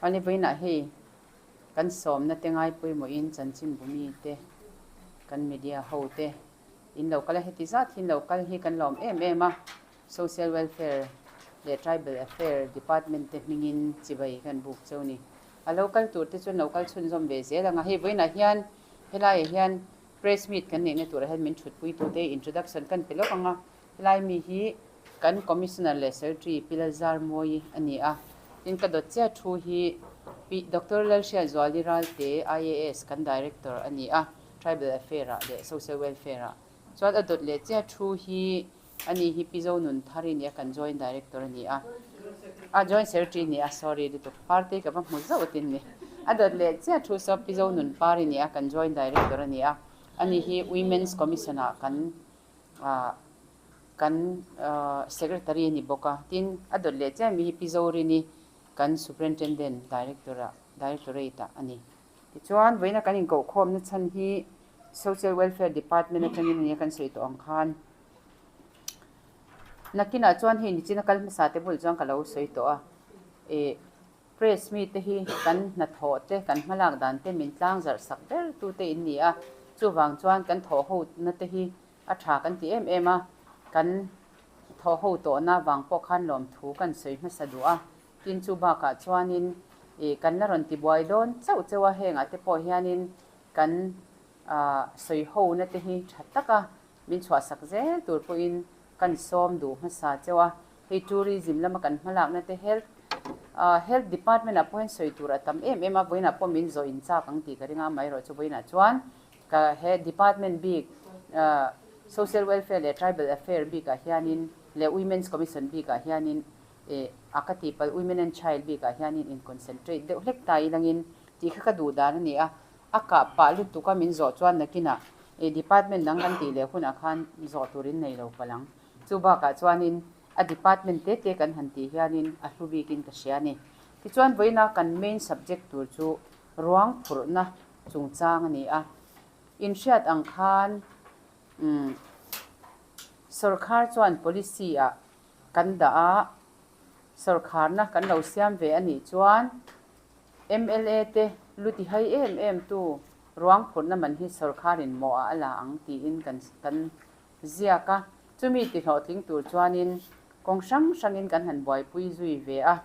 Mahni vawiinah hei kan sawmna te ngai pawimawhin chanchinbu mite, kan media ho te in lo kal a, heti zat hi in lo kal hi kan lawm em em a, Social Welfare leh Tribal Affair Department te hmingin chibai kan buk cheu ni. A lo kal tur te chuan lo kal chhunzawm ve zel ang a, hei vawiinah hian helaiah hian Press meet kan neihna turah hian min thutpuitute introduction kan pe lawk ang a, helai mi hi kan Commissioner leh Secretary Pi Lalzarmawi a ni a, tin ka dawt chiah thu hi Pi Doctor Lalhriatzuali Ralte IAS kan Director a ni a, Tribal Affair ah leh Social Welfare ah chuan a dawt leh chiah thu hi a ni hi Pi Zonunthari nia kan Joint Director a ni a, a Joint Secretary a ni a, sorry lutuk Parte ka va hmu zauh atin ni, a dawt leh chiah thu saw Pi Zonunpari nia kan Joint Director a ni a, a ni hi Women's Commission ah kan ah kan Secretary a ni bawk a, tin a dawt leh chiah mi hi Pi Zorini kan Superintendent Director ah Directorate ah a ni. Tichuan vawiina kan inkohkhawmna chhan hi Social Welfare Department atangin a nia kan sawi tawh ang khan. Nakinah chuan hei nichina kal hmasa te bul chuan ka lo sawi tawh a, ih press mite hi kan hnathawh te kan hmalak dan te min tlang zarh sak ber tu te in ni a, chuvang chuan kan thawh ho na te hi a tha kan ti em em a, kan thawh ho tawhna vang pawh khan lawmthu kan sawi hmasa duh a, tin chu bakah chuanin ih kan la rawn tibuai dawn chauh chauh a, hengah te pawh hianin kan ah sawi ho na te hi tha tak a. Min chhuahsak zel tur pawhin kan sawm duh hmasa cheu a, hei tourism lama kan hmalakna te health health department ah pawh hian sawi tur a tam em em a, vawiinah pawh min zawh in chak ang tih ka ring a, amaherawhchu chu vawiinah chuan ka he department bik social welfare leh tribal affair bikah hianin leh women's commission bikah hianin eh a ka tihpalh women and child bikah hianin in concentrate deuh hlek ta ilangin tih kha ka duh dan a ni a. A kah pah lutuk a min zawh chuan nakinah i department dang kan tih leh hunah khan zawh turin nei lo palh ang. Chu bakah chuanin a department te te kan han tih hianin a hlu bikin ka hria a ni. Tichuan vawiina kan main subject tur chu ruang phurhna chungchang a ni a. Inhriat ang khan umm sawrkhar chuan policy ah kan dah a, sawrkharna kan lo siam ve a nih chuan Mla te lu ti hai em em tu ruang phurhna man hi sawrkharin mawhah a la ang tiin kan kan ziak a, chumi ti hlawhtling tur chuanin kawng hrang hrangin kan han buaipui zui ve a,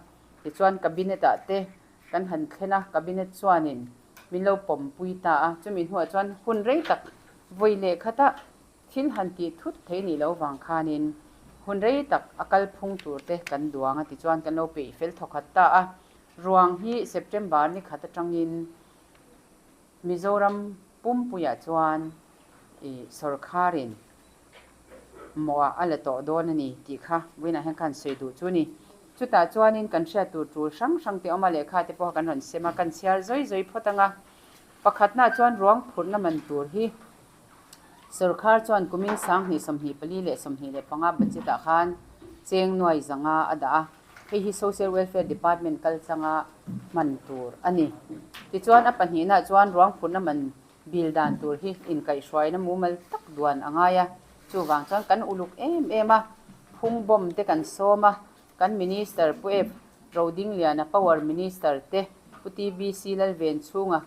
tichuan cabinet ah te kan han thlen a, cabinet chuanin min lo pawmpui ta a, chumi hnuah chuan hun rei tak vawi leh khatah thil han tih thut thei nih lo vang khanin hun rei tak a kalphung tur te kan duang a tichuan kan lo peih fel thawkhat ta a. Ruang hi September ni khat atangin Mizoram pumpuiah chuan i sawrkharin mawhah a la tawh dawn a ni tih kha vawiinah hian khan sawi duh chu ni. Chutah chuanin kan hriat tur tul hrang hrang te awm a, lehkha te pawha kan rawn sem a, kan chhiar zawi zawi phawt ang a. Pakhatnaah chuan ruang phurhna man tur hi Sawrkhar chuan kumin 2024 leh 25 budget-ah khan cheng nuai zanga a dah a, hei hi Social Welfare Department kal tlanga hman tur a ni. Tichuan a pahnihnaah chuan ruang phurhna man bil dan tur hi inkaihhruaina mumal tak duan a ngai a, chuvang chuan kan uluk em em a, phung bomb te kan sawm a, kan Minister Pu Ep Rodingliana Power Minister te Pu TBC Lalvenchhunga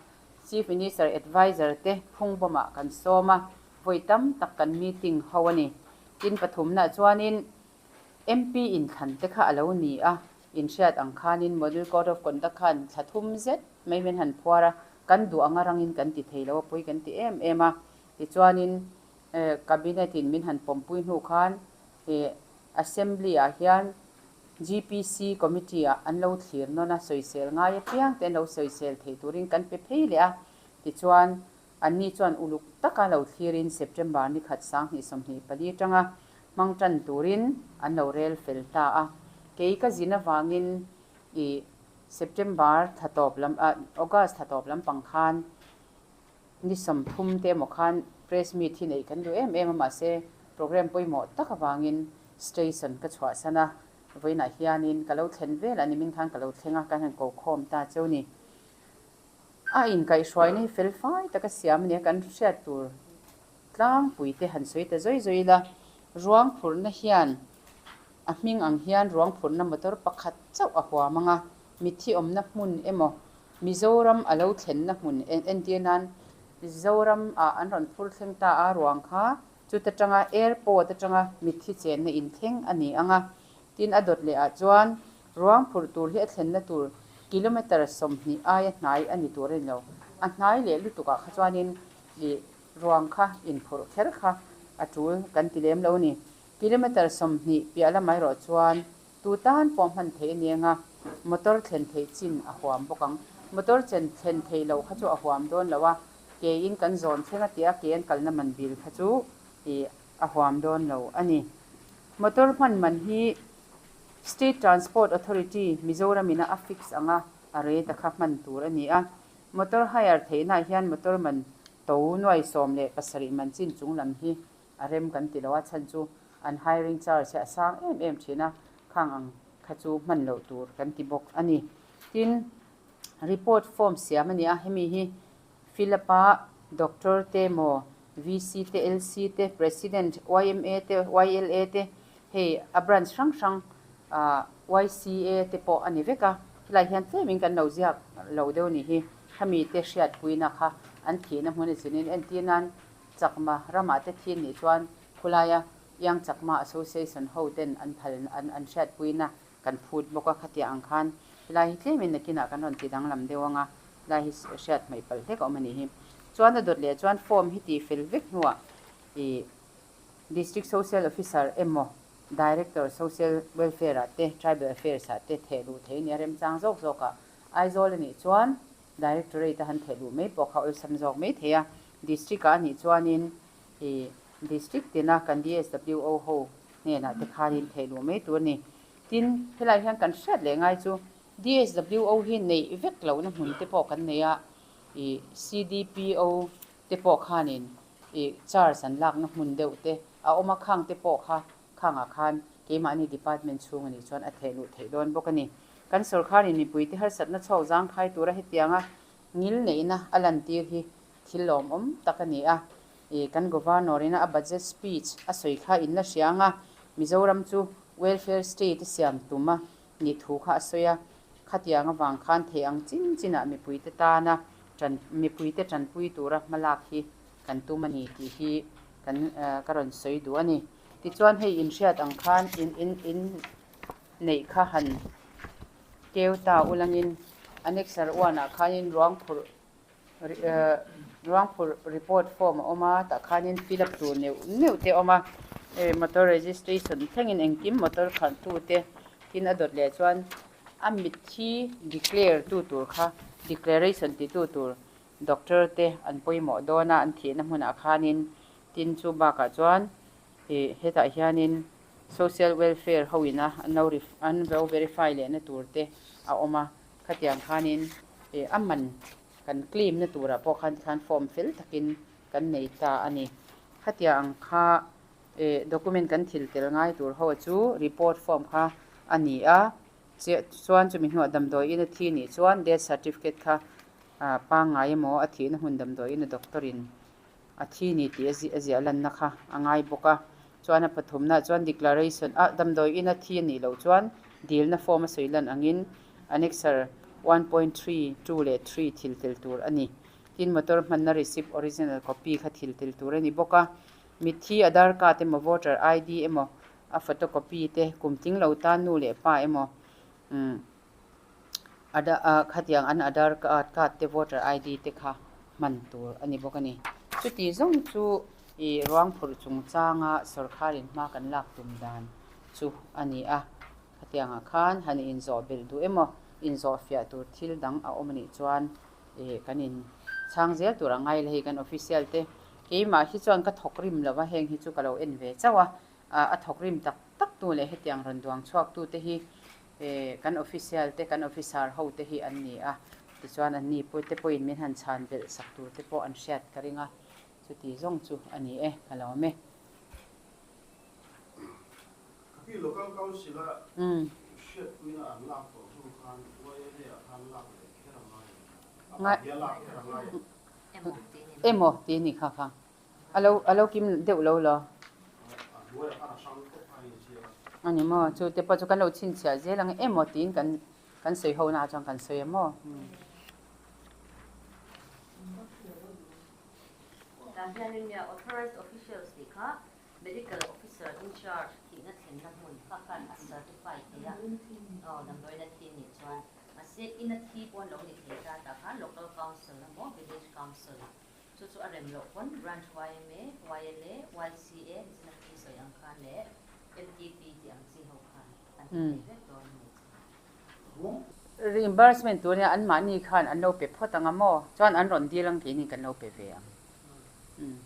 Chief Minister Adviser te phungbawmah kan sawm a, vawi tam tak kan meeting ho a ni. Tin pathumnaah chuanin MP inthlan te kha a lo ni a, inhriat ang khanin Model Code of Conduct khan thla thum zet mai min han phuar a, kan duh anga rangin kan ti thei lo a, pawi kan ti em em a. Tichuanin Cabinet in min han pawmpui hnu khan Assembly ah hian GPC Committee ah an lo thlir nawn a, sawisel ngai apiang te an lo sawisel thei turin kan pe phei leh a, tichuan anni chuan uluk taka lo thlirin September ni khat 2024 atanga hmang tan turin an lo rel fel ta a. Kei ka zin avangin i September thla tawp lam ah August thla tawp lampang khan Ni 30 te emaw khan press meet hi neih kan duh em em a, mahse programme pawimawh tak avangin station ka chhuahsan a, vawiinah hianin ka lo thlen vel a nimin khan ka lo thleng a, kan han ko khawm ta cheu ni. A inkaihhruaina hi fel fai taka siam a ni a, kan hriat tur tlangpui te han sawi ta zawi zawi ila, ruang phurhna hian a hming ang hian ruang phurhna motor pakhat chauh a huam ang a. Mitthi awmna hmun emaw Mizoram a lo thlenna hmun entir nan Mizoram ah an rawn phur thleng ta a ruang kha chuta tanga airport atanga mitthi chenna in thleng a ni ang a. Tin a dawt leh ah chuan ruang phurh tur hi a thlenna tur kilometre 20 aia hnai a ni tur a ni lo. A hnai leh lutuk ah kha chuanin ih ruang kha inphurh kher kha a tul kan ti lem lo a ni. Kilometre 20 piah lamah erawh chuan Tu tan pawh hman theih a ni anga, motor thlen theih chin a huam bawk ang. Motor chen thlen theih loh kha chu a huam dawn lo a, ke in kan zawn thleng a tia ke an kalna man bil kha chu ih a huam dawn lo a ni. Motor hman man hi State Transport Authority Mizoram ina a fix anga a rate a kha hman tur a ni a. Motor hire theihna ah hian motor man to nuai 17 man chin chung lam hi a rem kan ti lo a, chhan chu an hiring charge hi a sang em em thin a, khang ang kha chu hman loh tur kan ti bawk a ni. Tin, report form siam a ni a, hemi hi fill up a doctor te emaw, VC te, LC te, President, yma te, YLA te, hei a branch hrang hrang ah YCA te pawh a ni vek a, helai hian tlemin kan lo ziak lo deuh a nih hi, khami te hriatpuina kha an thihna hmun a zinin entir nan Chakma ramah te thin nih chuan khulaia Young Chakma Association ho ten an phal an an hriatpuina kan phut bawk a, khatiang ang khan helai hi tlemin nakinah kan rawn ti danglam deuh anga helai hi hriat hmaih palh hlek a awm a nih hi. Chuan a dawt leh chuan form hi tih fel vek hnuah ih District Social Officer emaw Director Social Welfare ah te Tribal Affairs ah te theh luh theih a ni a, remchang zawk zawkah Aizawl a nih chuan Directorate a han theh luh mai pawh kha awlsam zawk mai thei a, District ah a nih chuanin ih District tina kan DSWO ho hnenah te khanin theh luh mai tur a ni. Tin, helai hian kan hriat leh ngai chu DSWO hi neih vek lohna hmun te pawh kan nei a, ih CDPO te pawh khanin ih charge an lakna hmun deuh te a awm a, khang te pawh kha khangah khan keimahni department chhung a nih chuan a theh luh theih dawn bawk a ni. Kan sawrkharin mipuite harsatna chhawk zangkhai tura hetianga ngil neihna a lantir hi thil lawmawm tak a ni a. Ih kan Governor ina a budget speech a sawi kha in la hria anga Mizoram chu welfare state a siam tum a nih thu kha a sawi a. Khatiang avang khan thei ang chin chinah mipuite tana tan mipuite tanpui tura hmalak hi kan tum a ni tih hi kan ka rawn sawi duh a ni. Tichuan hei inhriat ang khan in in in neih kha han keu ta ulangin Annexure one ah khanin ruang phurh ruang phurh report form a awm a tah khanin fill up tur neuh neuh te a awm a hei motor registration thlengin engkim motor khalh tu te tin a dawt leh chuan a mitthi declare tu tur kha declaration ti tu tur doctor te an pawimawh dawn a an thihna hmunah khanin tin chu bakah chuan ih hetah hianin Social welfare ho ina an lo an lo verify lehna tur te a awm a, khatiang khanin ih a man kan claim na turah pawh khan tikhan form fel takin kan nei ta a ni. Khatiang ang kha ih document kan thil tel ngai tur ho chu report form kha a ni a, chuan chumi hnuah damdawi ina thi nih chuan death certificate kha pangngai emaw a thihna hmun damdawi ina doctor in a thi ni tih a ziah lanna kha a ngai bawk a. Chuan a pathumnaah chuan declaration a damdawi ina thi a nih loh chuan dilna form a sawi lan angin Annexure 1.3, 2 leh 3 thil tel tur a ni. Tin, motor hmanna receipt original copy kha thil tel tur a ni bawk a. Mitthi Aadhaar card emaw voter ID emaw a photocopy te kum tling lo tan nu leh pa emaw umm Khatiang an Aadhaar card te voter ID te kha hman tur a ni bawk a ni. Chuti zawng chu ih ruang phurh chungchanga sawrkharin hma kan lak tum dan chu a ni a. Khatiangah khan han inzawh belh duh emaw inzawh fiah tur thil dang a awm a nih chuan ih kan in chhang zel tur a ngai la hei kan official te keimah hi chuan ka thawk rim lova heng hi chu ka lo en ve chauh a, a thawk rim tak tak tu leh hetiang rawn duang chhuak tu te hi Kan official te, kan officer ho te hi an ni a, tichuan an ni te pawhin min han chhan belh sak tur te pawh an hriat ka ring a, chuti zawng chu a ni e, ka lo awm e. Kapi Local Council a hriatpuina an lak tawh hnu khan YLA ah khan lak leh kher a ngai em? A pahnih a lak kher a ngai em? Emaw tih a ni kha kha. A lo a lo kim deuh lo lo. A ni maw? Chu te pawh chu kan lo chhinchhiah zel ang emaw tiin kan Kan sawi ho naah chuan kan sawi a maw? Tah hianin nia authorized officials tih kha medical officer in charge thihna thlenna hmun kha khan a certify thei a, aw damdawiina thi nih chuan mahse ina thi pawh an lo ni thei ta tah khan local council emaw village council chu chu a rem loh pawn branch yma, YLA, YCA nichina pi sawi ang khan leh MTP tih ang chi ho khan an ti thei vek dawn a ni chu. Reimbursement tur hian anmahni khan an lo pe phawt ang a maw? Chuan an rawn dil ang keini kan lo pe ve ang. Umm.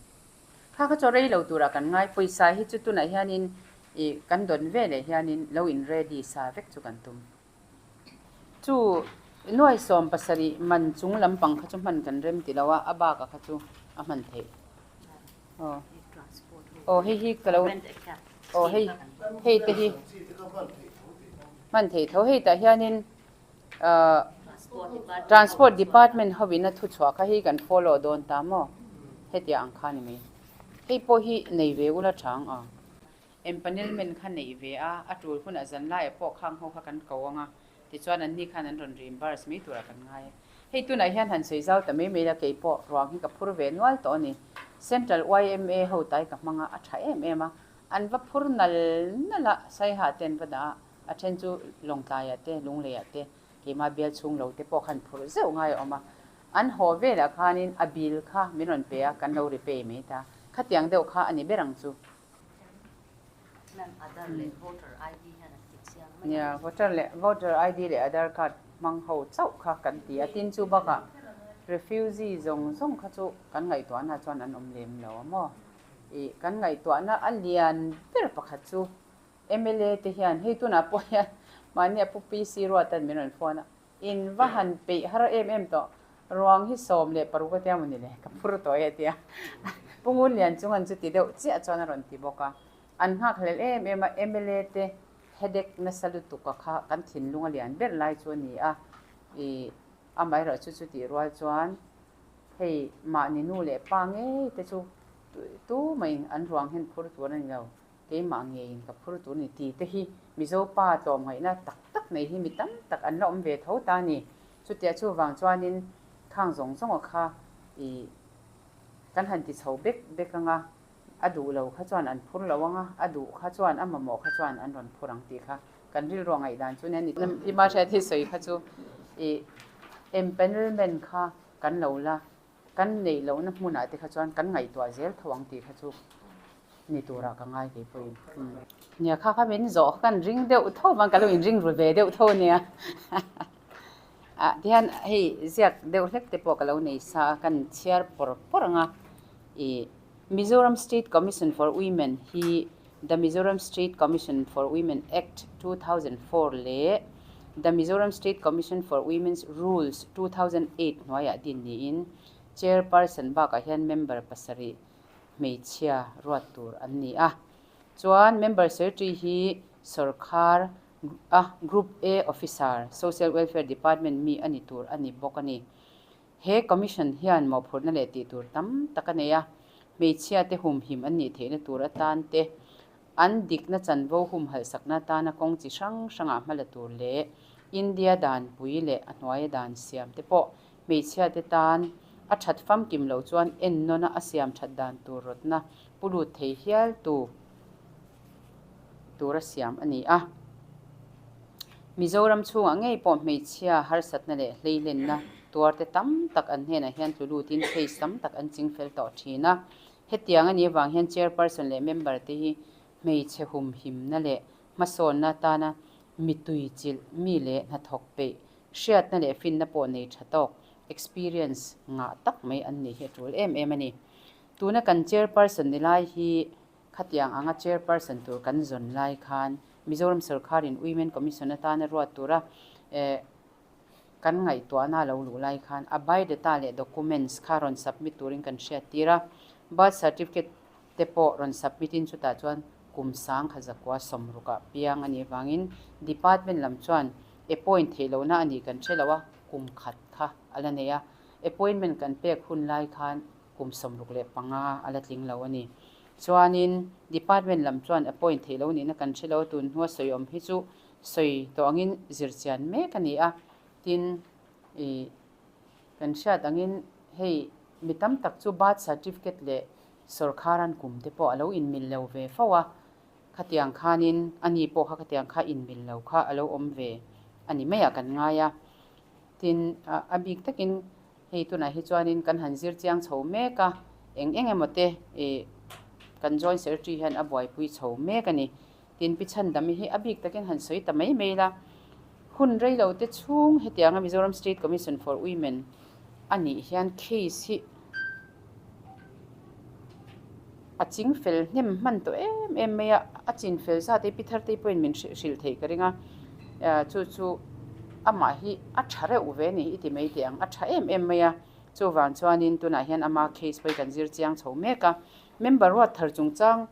Kha kha chu rei lo turah kan ngai. Pawisa hi chu tunah hianin ih kan dawn ve leh hianin lo in ready sa vek chu kan tum. Chu nuai 70 man chung lampang kha chu hman kan rem ti lo a, a bakah kha chu a hman theih. Aw. Aw hei hi ka lo aw hei hei te hi hman theih tho hei tah hianin ah transport department hovin a thuchhuah kha hei kan follow dawn ta maw hetiang ang kha ni mai hei pawh hi nei ve ula tha ang a empanelment kha neih ve a a tul hunah zanlaiah pawh khang ho kha kan ko ang a Tichuan anni khan an rawn reimburse mai turah kan ngai a. Hei tunah hian han sawi zau ta mai mai la kei pawh ruang hi ka phur ve nual tawh a ni. Central yma ho tai ka hmang a, a tha em em a. An va phur nal nal a, Saiha te an va dah a, a then chu Lawngtlaiah te, Lungleiah te, keimah bial chhung lo te pawh khan phur zeuh ngai a awm a. An haw velah khanin a bill kha min rawn pe a, kan lo repay mai ta. Khatiang deuh kha a ni ber ang chu. Nia, voter leh voter ID leh Aadhaar card hmang ho chauh kha kan ti a, tin chu bakah refugee zawng zawng kha chu kan ngaihtuahna chuan an awm lem lo a maw? Ih, kan ngaihtuahna a lian ber pakhat chu mla te hian hei tunah pawh hian mahni a pu PC Ruatan min rawn phone a, In va han peih har em em tawh. Ruang hi 16 a tia mawni le, ka phur tawh e a tia. Pu Ngunlian chung an chuti deuh chiah chuan a rawn ti bawk a. An nghakhlel em em a, mla te headache nasa lutuk a kha kan thinlung a lian ber lai chu a ni a. Ih, amaherawh chu chutih rual chuan hei mahni nu leh pa ngei te chu tu maiin an ruang hian phur tur a ni lo. Keimah ngeiin ka phur tur ni ti te hi Mizo pa tlawmngaihna tak tak nei hi mi tam tak an la awm ve tho ta a ni. Chutia chuvang chuanin khang zawng zawnga kha i kan han ti chho bek bek anga, a duh lo kha chuan an phur lo anga, a duh kha chuan a mamawh kha chuan an rawn phur ang tih kha kan rilruah ngaihdan chu nia ni. I mahriat hi sawi kha chu i empanelment kha kan lo la Kan neih lohna hmunah te kha chuan kan ngaihtuah zel tho ang tih kha chu ni turah ka ngai kei pawhin. Nia kha kha min zawh kha kan ring deuh tho vang ka lo inring ru ve deuh tho nia. Ah tihian hei ziak deuh hlek te pawh ka lo nei sa a kan chhiar pawr pawr ang a. Ih Mizoram State Commission for Women hi The Mizoram State Commission for Women Act 2004 leh The Mizoram State Commission for Women's Rules 2008 hnuaiah din niin Chairperson bakah hian member pasarih hmeichhia ruat tur an ni a. Chuan member secretary hi sawrkhar a Group A Officer, Social Welfare Department mi a ni tur a ni bawk a ni. He Commission hian mawhphurhna leh tih tur tam tak a nei a, hmeichhiate humhim an nih theihna tur atan te, an dikna chanvo humhalhsakna atana kawng chi hrang hrangah hma la tur leh India danpui leh a hnuaia dan siam te pawh hmeichhiate tan a that famkim loh chuan ennawna a siam that dan tur rawtna pu lut thei hial tu tura siam a ni a. Mizoram chhungah ngei pawh hmeichhia harsatna leh hleilenna tuarte tam tak an hnenah hian tlu lutin case tam tak an ching fel tawh thin a. Hetiang a nih avang hian chairperson leh member te hi hmeichhe humhimna leh hmasawnna atana mitui chilh mi leh hnathawk peih hriatna leh finna pawh nei tha tawk experience ngah tak mai an nih hi a tul em em a ni. Tuna kan chairperson ni lai hi Khatiang anga chairperson tur kan zawn lai khan Mizoram sorkarin Women Commission atana ruat tura kan ngaihtuahna a lo luh lai khan a biodata leh documents kha rawn submit turin kan hriat tir a, birth certificate te pawh rawn submit in chutah chuan kum sang kha zakua sawmrukah piang a nih avangin department lam chuan appoint theih lohna a nih kan hre lo a, kum khat kha a la nei a, appointment kan pek hun lai khan kum 65 a la tling lo a ni. Chuanin Department lam chuan appoint theih lo nihna kan hre lo a, tun hnua sawi awm hi chu Sawi tawh angin zirchian mek a ni a, tin ih kan hriat angin hei mi tam tak chu birth certificate leh sawrkharan kum te pawh a lo inmil lo ve fo a, khatiang khanin a ni pawh kha khatiang kha inmil lo kha a lo awm ve a ni mai ah kan ngai a, tin a bik takin hei tunah hi chuanin kan han zir chiang chho mek a, eng eng emaw te ih kan joint secretary hian a buaipui chho mek a ni. Tin, Pi Chhandami hi a bik takin han sawi ta mai mai la, hun rei lo te chhung hetianga Mizoram State Commission for Women a nih hian case hi a ching fel hnem hman tawh em em mai a, a chin fel zat hi Pi Thartei pawhin min hrilh theih ka ring a, chu chu amah hi a tha reuh ve a ni i ti mai teh ang, a tha em em mai a, chuvang chuanin tunah hian ama case pawh hi kan zir chiang chho mek a, member ruat thar chungchang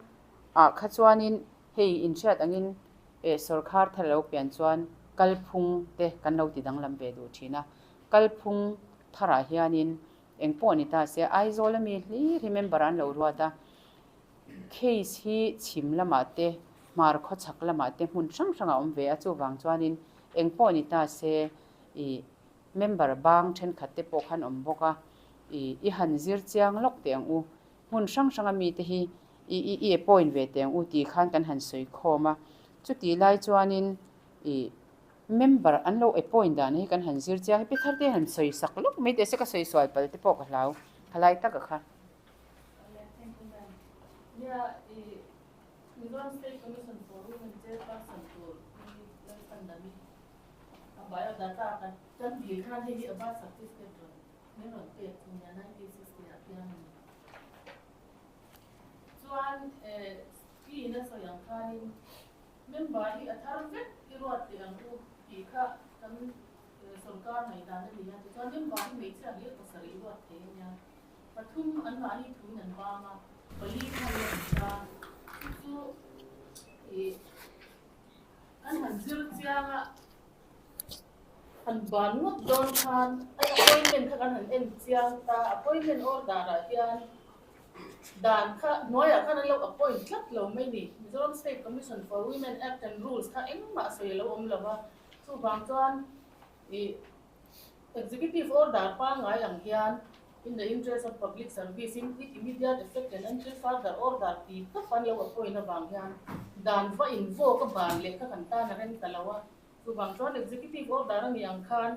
Ah kha chuanin hei inhriat angin eh sawrkhar thar lo pian chuan kalphung te kan lo ti danglam ve duh thin a. Kalphung tharah hianin eng pawh ni ta se Aizawl ami hlir hi member an lo ruat a. Case hi chhim lamah te hmar khawchhak lamah te hmun hrang hrangah awm ve a chuvang chuanin eng pawh ni ta se ih member bang thenkhat te pawh khan awm bawk a ih i han zir chiang lawk teh ang u. Hmun hrang hranga mite hi i i i appoint ve teh ang u tih khan kan han sawi khawm a. Chutih lai chuanin i member an lo appoint dan hi kan han zir chiang a, pi thar te han sawi sak lawk mai teh se ka sawi sual pal te pawh ka hlau khalai taka kha. Nia i Mizoram State Commission for Women Chairperson tur hi Lalchhandami a biodata kan dil khan hei hi a birth certificate rawn Min rawn pek chu nia 1960 ah piang a ni. Chuan pi in a sawi ang khanin member hi a thar vek i ruat teh ang u tih kha kan sawrkar ngaihdan a ni a. Tichuan member hi hmeichhia hlir pasarih i ruat thei a nia. Pathum anmahni thuin an bang a, pali khan la an ta. Chu chu ih kan han zir chiang a. Han ban ngawt dawn khan a appointment kha kan han en chiang ta, appointment order ah hian dan kha hnuaiah khan an lo appoint tlat lo mai ni. Mizoram State Commission for Women Act and Rules kha engmah sawi a lo awm lo va, chuvang chuan ih executive order pangngai ang hian in the interest of public service in with immediate effect and until further order ti tawp an lo appoint avang hian dan va invoke a ban leh kha kan tan a rem ta lo a. Chuvang chuan Executive Order a nih ang khan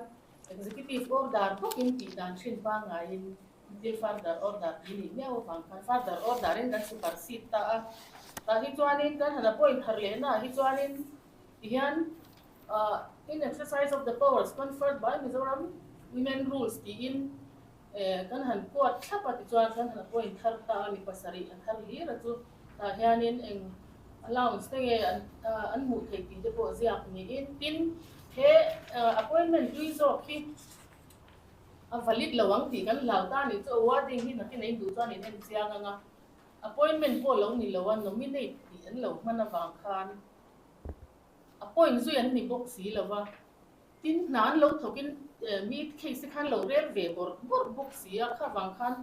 Executive Order bawkin tih dan hrin pangngaiin until further order tih nih miau avang khan further order in kan supersede ta a. Tah hi chuanin kan han appoint thar leh naah hi chuanin tihian in exercise of the powers conferred by Mizoram Women Rules tiin kan han quote thlap a tichuan kan han appoint thar ta a mi pasarih a thar hlir a chu. Tah hianin eng allowance te nge an hmuh theih tih te pawh ziak niin tin he appointment hlui zawk hi a valid lo ang tih kan hlau ta anih chu a wording hi nakin a induh chuan in en chiang ang a, appointment pawh lo ni lo a nominate tih an lo hman avang khan appoint zui an ni bawk si lo va, tin hna an lo thawkin mi case te khan lo rel ve bawrh bawrh bawk si a, kha vang khan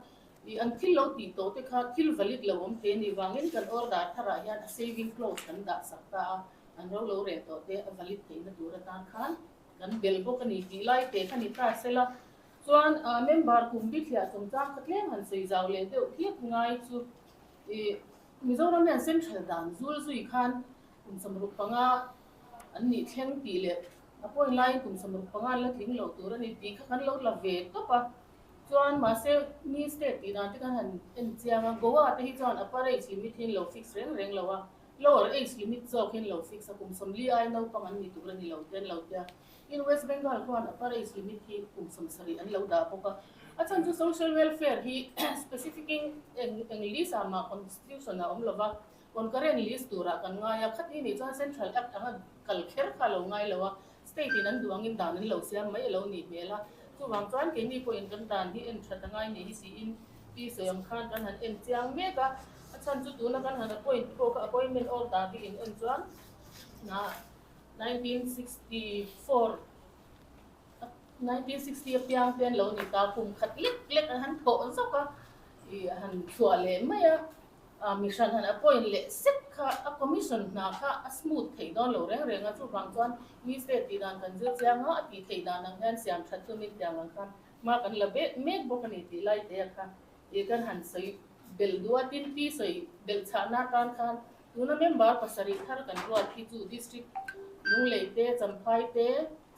Ih an thil lo tih tawh te kha thil valid lo awm thei a nih vangin kan order tharah hian a saving clause kan dah sak ta a, an ro lo reh tawh te a valid theihna tur atan khan kan bel bawk a ni tih lai te kha ni ta sela. Chuan member kum bithliah chungchang kha tlem han sawi zau leh deuh hliap ngai chu ih Mizoram hian central dan zul zui khan kum 65 an nih thleng tih leh a point laiin kum 65 an la tling lo tur a ni tih kha kan lo la ve tawp a. Chuan mahse mi state tih dan te khan han en chiang a, Goa te hi chuan upper age limit hi an lo fix reng reng lo a, lower age limit zawk hi an lo fix a, kum 40 ai naupang an ni tur a ni lo te an lo tia. Tin West Bengal khuan upper age limit hi kum 70 an lo dah bawk a. A chhan chu social welfare hi specific in eng eng list ah mah constitution ah awm lo va, concurrent list turah kan ngai a, khati nih chuan central act anga kal kher kha a lo ngai lo a, State in an duh angin dan an lo siam mai a lo nih hmel a, chuvang chuan keini pawhin kan dan hi en that a ngai ni hi siin pi sawi ang khan kan han en chiang mek a, a chhan chu tuna kan han appoint pawh kha appointment order hi in en chuan 1964 1960 apiang te an lo ni ta, kum khat lek lek an han thawh zawk a, ih han chhuah leh mai a. Mi hran han appoint leh sek kha a commission hna kha a smooth thei dawn lo reng reng a, chuvang chuan mi state tih dan kan zir chiang a, a tih theih dan ang hian siam that chu min tiang ang khan hma kan la mek bawk a ni tih lai te a kha tih kan han sawi belh duh a, tin pi sawi belh chhahna atan khan tuna member pasarih thar kan ruat hi chu district Lunglei te, Champhai te,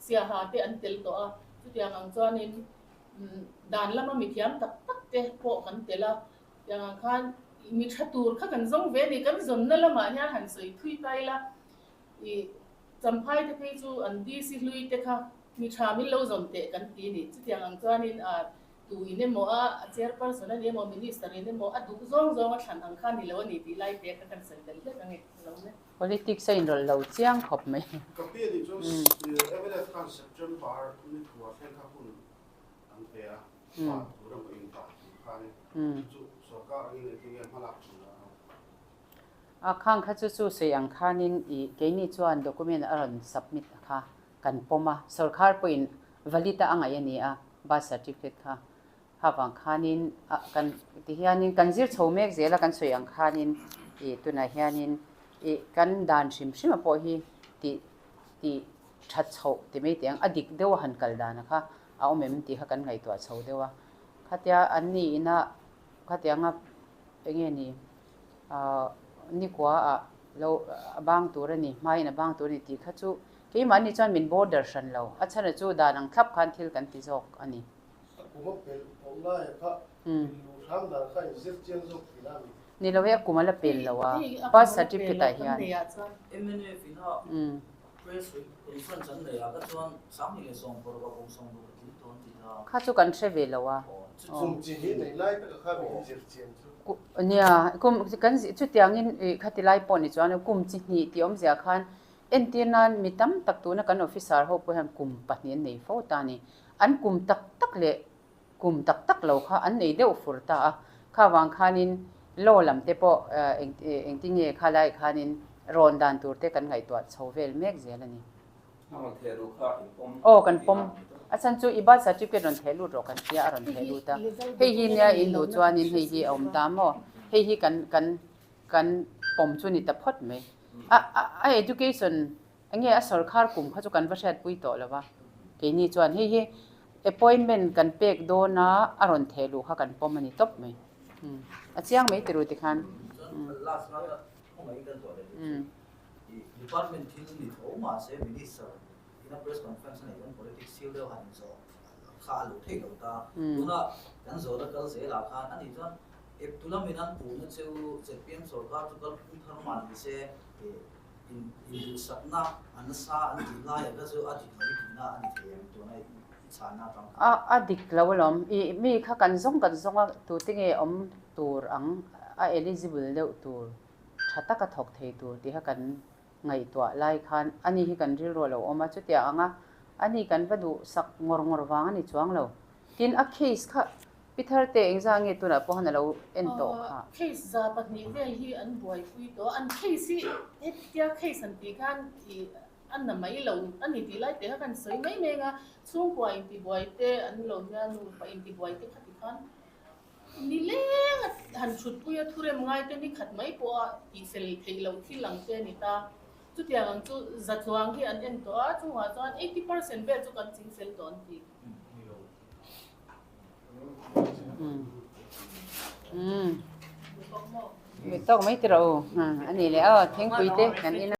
Siaha te an tel tawh a, chutiang ang chuanin dan lama mithiam tak tak te pawh kan tel a. Tiang ang khan mi tha tur kha kan zawng ve a ni. Kan zawnna lamah hian han sawi thui ta ila, ih Champhai te phei chu an DC hlui te kha mi tha min lo zawn teh kan ti a ni. Chutiang ang chuanin ah tu in emaw a, a chairperson a ni emaw, minister in emaw a duh zawng zawng a thlan ang kha ni lo a ni tih lai te kha kan sawi tel hlek ang e. Lo le. Politics a inrawlh lo chiang khawp mai. Ka pi a nih chuan MLF khan September ni thua thleng kha hun an pe a, pa tur emaw in pa tur khanin chu chu sorkar angin engtin nge hmalak thin a awm? A khang kha chu chu sawi ang khanin i keini chuan document a rawn submit kha kan pawm a, sorkar pawhin valid a a ngaih a ni a, birth certificate kha kha vang khanin a kan ti hianin kan zir chho mek zel a kan sawi ang khanin i tunah hianin i kan dan hrim hrim a pawh hi tih tih that chhoh ti mai teh ang, a dik deuh a han kal dan a kha a awm em tih kha kan ngaihtuah chho deuh a. Khatia an ni ina khatianga eng nge ni ahh nikua ah lo a bang tur a ni, hmaiin a bang tur a ni tih kha chu keimahni chuan min border hran lo, a chhan a chu dan ang thlap khan thil kan ti zawk a ni. A kum a pelh tawh lai a kha min luh hram dan kha in zir chiang zawk tih na a ni. Ni lo e, a kum a la pel lo a, birth certificate ah hian. Mnf ina Press conference an nei ah kha chuan 2016 a kum 60 a tling tawh an ti ta. Kha chu kan hre ve lo a. Kum chi hi nei lai tak a kha min zir chian chu. Nia, kum kan chutiangin khati lai pawh ni chuan kum chi hnih tih awmzia khan entir nan mi tam tak tuna kan officer ho pawh hian kum pahnih an nei fo ta a ni. An kum tak tak leh kum tak tak lo kha an nei deuh fur ta a, kha vang khanin law lam te pawh engtin nge kha lai khanin rawn dan tur te kan ngaihtuah chho vel mek zel a ni. A rawn theh lut kha in pawm Aw kan pawm, a chhan chu i birth certificate rawn theh lut rawh kan tia a rawn theh lut a, hei hi nia in duh chuanin hei hi a awm ta maw, hei hi kan kan kan pawm chu ni ta phawt mai. A a education Enge a sawrkhar kum kha chu kan va hriatpui tawh lo va, keini chuan hei hi appointment kan pek dawn a, a rawn theh luh kha kan pawm a ni tawp mai. A chiang mai tiru tikhan. Chuan last round a khawngaih kan zawh leh chu i department thil ni tho mahse minister ina press conference a neih chuan politics thil deuh han zawh kha a lo thei lo ta. Tuna kan zawhna kal zelah khan ani chuan eptu lamin an puhna chu ZPM sawrkar chu kalphung thar mah ni se In induhsakna a nasa an tih laiah kha chu a dik lo i tihna a ni thei em tuna i chhanna atang khan? A a dik lo alawm. I mi kha kan zawng kan zawng a, tute nge awm tur ang, a eligible deuh tur, tha taka thawk thei tur tih kha kan ngaihtuah lai khan ani hi kan rilru a lo awm a, chutiang anga ani kan va duhsak ngawr ngawr vang a ni chuang lo. Tin, a case kha Pi Tharte engzah nge tunah pawh han a lo en tawh kha? Case 200 vel hi an buaipui tawh a, an case hi hetia case an tih khan ih a na mai lo a ni tih lai te kha kan sawi mai mai ang a, chhungkua intibuai te an lo nia nupa intibuai te kha tikhan nileng a han thutpui a thurem ngai te ni khat mai pawh a tihfel theih loh thil ang te a ni ta. Chutiang ang chu zatluang hi an en tawh a, chungah chuan 80% vel chu kan chingfel tawh an ti. Tawk mai tiraw u, a ni leh aw thingpui te kan in a.